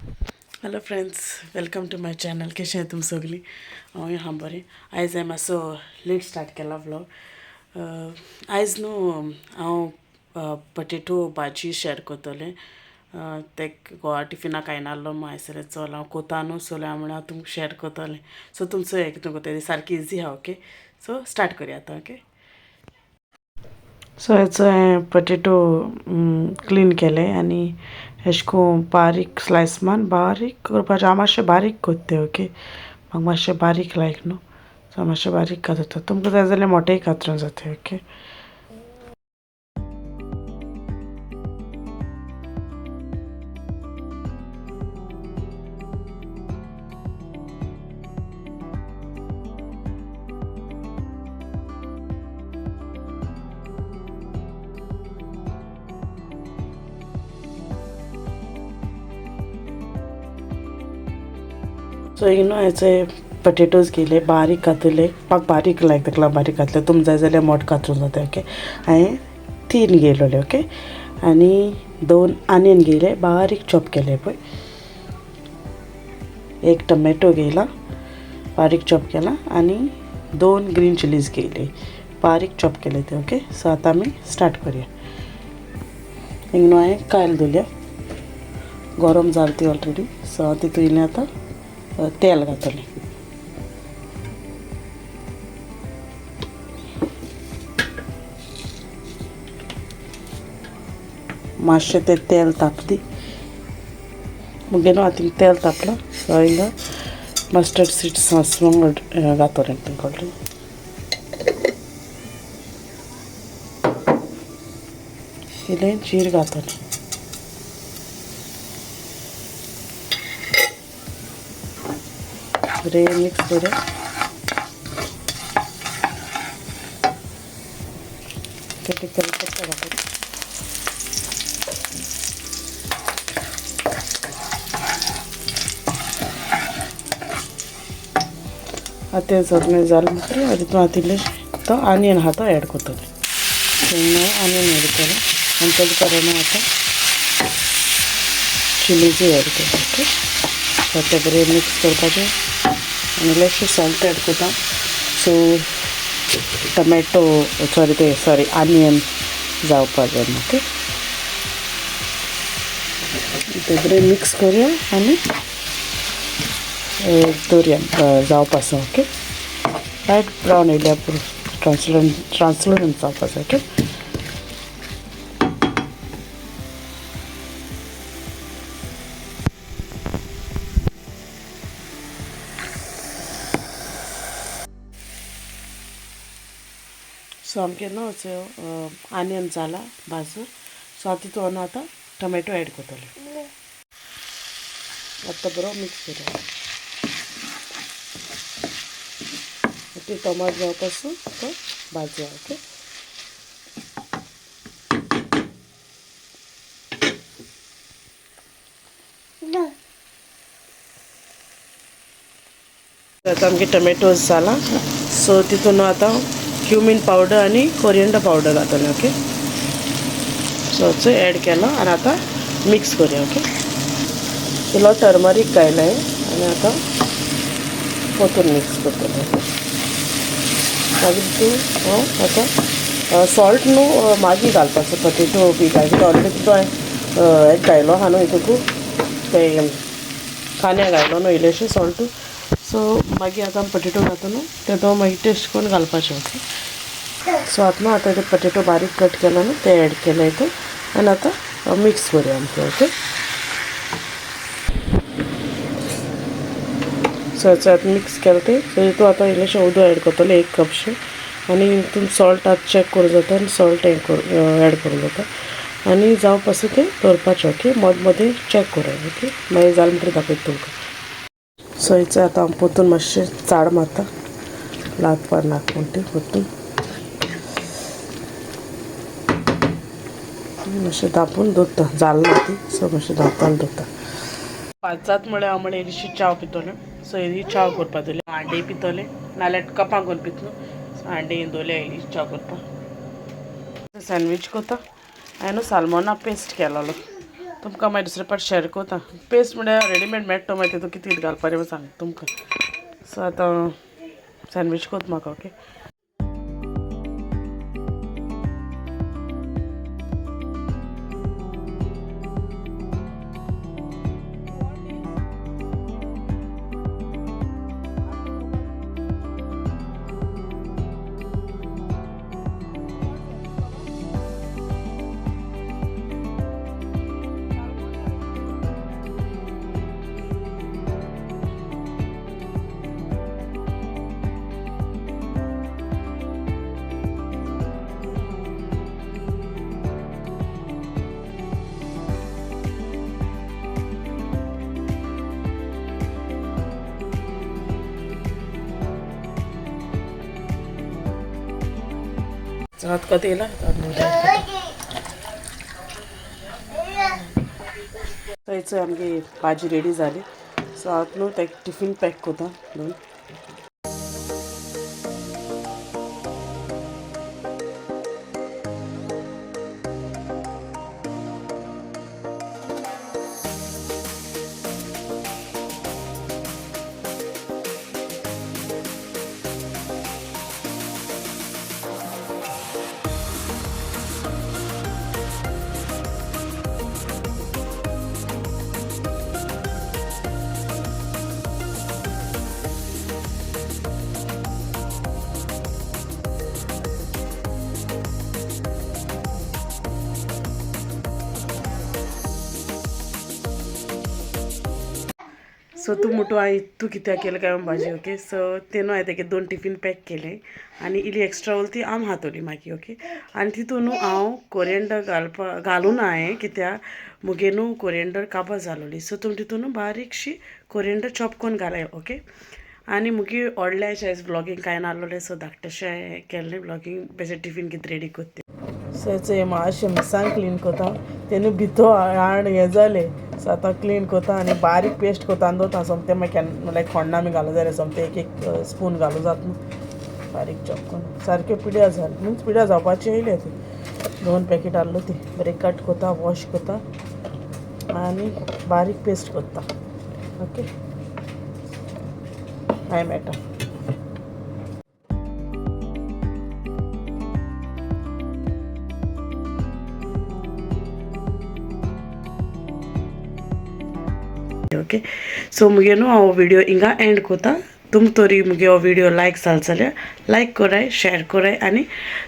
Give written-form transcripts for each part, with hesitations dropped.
Hello friends, welcome to my channel. कशें तुम सगळीं? हांव हां बरें. आयज हांवें मातसो लेट स्टार्ट केला व्लॉग. आयज न्हू हांव पटेटो भाजी शेअर करतलें. ते गोवा टिफिनाक खायना आहलो मागीर आयसर चल हांव कोता न्हू सोल्या म्हणून हांव तुमकां शेअर करतलें. सो तुमचो हें कितें करतलें सारकी इजी आहा. ओके, सो स्टार्ट करया आतां. ओके, सो हेचो हांवें पटेटो क्लीन केले आनी अशें करून बारीक स्लायस मान बारीक करपाचें. हांव मातशें बारीक कोत्ता. ओके, म्हाका मातशें बारीक लायक न्हू, सो हांव मातशें बारीक कातरता. तुमकां जाय जाल्यार मोटेय कातरूंक जाता. ओके, सो न्हू हेचे पटेटोज घेयले, बारीक कातरले. म्हाका बारीक लायक तेका बारीक कातले. तुमकां जाय जाल्यार मोट कातरूंक जाता. ओके, हांवें 3 घेयलोले. ओके, आनी 2 आनियन घेयले, बारीक चॉप केले पळय. 1 टोमॅटो घेयला, बारीक चॉप केला. आनी 2 ग्रीन चिलीज घेयले, बारीक चॉप केले ते. ओके, सो आतां आमी स्टार्ट करुया. हिंगा न्हू हांवें कायल दवरल्या, गरम जाली ती ऑलरेडी. सो हांव तितून इल्लें आतां तेल घातलें. मातशें तें तेल तापली मुगे न्हू आतां तेल तापलां. सो हिंगा मस्टर्ड सीड्स घातलें तुमकां. इल्लें जीर घातलें. बरें मिक्स करूया. करीपत्ता घातलें. आतां तें सगळें जालें म्हणटकीर तितून आतां इल्लें तो आनियन आहा तो एड करतलें. आनियन एड केलें आनी तेजे बरोबर आतां चिलीजूय एड केलें. ओके, सो तें बरें मिक्स करपाचें आनी इल्लेशें सॉल्ट एड करता. सो टमॅटो सॉरी ते सॉरी आनियन जावपा जाय. ओके, तें बरें मिक्स करुया आनी दवरुया जावपा. ओके, लायट ब्रावन येयल्या पुरो, ट्रान्सलरंट जावपा जाय. ओके, सो आमगे न्हू आनियन जाला भाजून. सो आतां तितून आतां टोमॅटो एड करतलें. आतां बरो मिक्स करुया. ती टोमाट जावपासून तो भाजया. ओके, आतां आमगे टोमॅटोज जाला. सो तितून आतां क्युमीन पावडर आनी कोरियंडर पावडर घातलें. ओके, सो एड केलो आनी आतां मिक्स करुया. ओके, इल्लो टर्मरीक घायलें आनी आतां परतून मिक्स करतलें. ओके, मागीर तूं हांव आतां सॉल्ट न्हू मागीर घालपाचो. पटेटो बी घालता ऑलरेडी तो हांवें हें घायलो आहा न्हू, हितूंक तें कांद्या घायलो न्हू इल्लेशें सॉल्ट. सो मागीर आतां पटेटो घातलो न्हू ते तो मागीर टेस्ट करून घालपाचें. ओके, सो आतां न्हू आतां ते पटेटो बारीक कट केलो न्हू ते एड केले हितून आनी आतां मिक्स करुया आमकां. ओके, सो आतां मिक्स केलें तें. सो हितून आतां इल्लेशें उदक एड करतलें, 1 कपशें. आनी हितून सॉल्ट आतां चॅक करूं जाता आनी सॉल्ट हें एड करूं जाता आनी जावपासून तें दवरपाचें. ओके, मदीं मदीं चॅक करूं. ओके, मागीर जालें म्हणटकीर दाखयता तुमकां. सो हेचो आतां हांव परतून मातशें चाड मारता, लागपाक नाका म्हण तें परतून मातशें धांपून दवरता. जालें ना ती, सो मातशें धांपून दवरता. 5 म्हळ्यार हांव म्हळ्यार इल्लीशी च्याव पितोलें. सो इल्ली च्याव करपा दवरली. हांडे पितोलें नाल्यार कपां करून पितलो. सो हांडे दवरल्या इल्ली च्याव करपा. सँडवीच करता. हांवें न्हू सालमोना पेस्ट केलोलो, तुमकां मागीर दुसरे पाट शेअर करता. पेस्ट म्हळ्यार रेडीमेड मेळटा, मागीर तितून कितें कितें घालपाचें सांग तुमकां. सो आतां सँडवीच कोत म्हाका ओके. आतां येयला. थंयच आमगे भाजी रेडी जाली. सो आतां न्हू तेका टिफीन पॅक कोता दोन. सो तूं मोटू हांवें तूं कित्याक केलें काय भाजी ओके. सो ते न्हू हांवें तेगे 2 टिफीन पॅक केले आनी इल्ली एक्स्ट्रा उरली ती आम खातली मागीर ओके. आनी तितून न्हू हांव कोरियंडर घालपा घालूं ना हांवें, कित्याक मुगे न्हू कोरियंडर काबार जालोली. सो तुमी तितून न्हू बारीकशी कोरियंडर चॉप करून घालाय ओके. आनी मुगे व्हडलें आयज ब्लॉगींग कांय नासलोलें, सो धाकटेशें केल्लें ब्लॉगींग बेशें टिफीन कितें रेडी कोत्ते. सो हेचो मातशें मिरसांग क्लीन कोता, तेन्ना भितर हाण हें जालें. सो आतां क्लीन कोता आनी बारीक पेस्ट कोता आनी दवरता. सोमतें मागीर केन्ना लायक खोण्णां आमी घालूं जाय सोमतें एक एक स्पून घालूं जाता न्हू, बारीक चॉप करून सारकें पिड्या जालें मिन्स पिड्या जावपाचें येयलें ती. 2 पॅकेट आहलो ती बरें कट कोता, वॉश कोता आनी बारीक पेस्ट कोत्ता ओके. मागीर मेळटा. ओके सो मुगे न्हू हांव व्हिडियो हिंगा एंड कोता. तुम तरी मुगे हो व्हिडियो लायक जाल जाल्यार लायक कराय, शेअर कराय आनी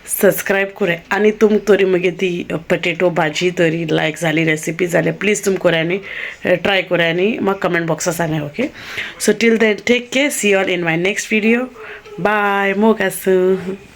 सबस्क्रायब कराय. आनी तुम तरी मुगे ती पटेटो भाजी तरी लायक जाली रेसिपी जाल्यार प्लीज तुम कराय आनी ट्राय कराय आनी म्हाका कमेंट बॉक्सा सांगाय okay. So till then take care, see all in my next video. Bye, मोग आसूं.